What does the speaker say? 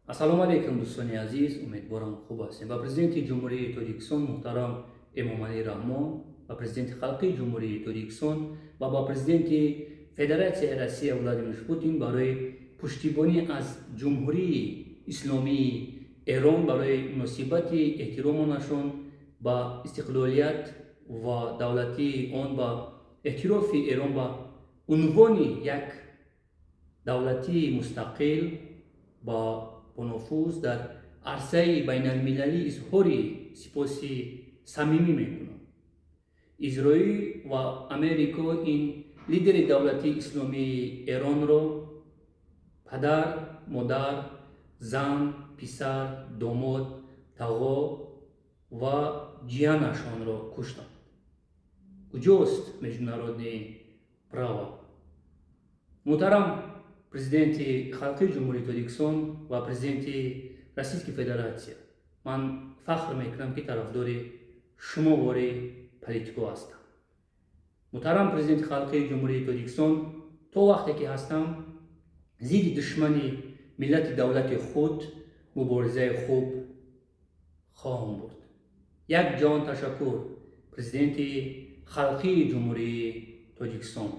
Ассалому алайкум, дӯстони азиз, умедворам, хуб ҳастем. Ба Президенти Ҷумҳурии Тоҷикистон муҳтарам Эмомалӣ Раҳмон, ба Президенти Халқии Ҷумҳурии Тоҷикистон ва ба Президенти Федератсияи Россия Владимир Путин барои пуштибонӣ аз Ҷумҳурии Исломии Эрон, барои муносибати эҳтиромонашон ба истиқлолият ва давлатии он, ба эътирофи Эрон ба унвони як давлатии мустақил ба бонуфуз дар арсаи байналмилалӣ изҳори сипоси самимӣ мекунам. Изроил ва Америко ин лидери давлатии исломии Эронро, падар, модар, зан, писар, домод, тағо ва ҷиянашонро куштанд. Куҷост международное право? Муҳтарам Президенти Халқии Ҷумҳурии Тоҷикистон ва Президенти Российской Федератсия, ман фахр мекунам, ки тарафдори шумовори политико ҳастам. Муҳтарам Президенти Халқии Ҷумҳурии Тоҷикистон, то вақте ки ҳастам, зидди душмани миллати давлати худ муборизаи хуб хоҳам бурд. Як ҷон ташаккур, Президенти Халқии Ҷумҳурии Тоҷикистон.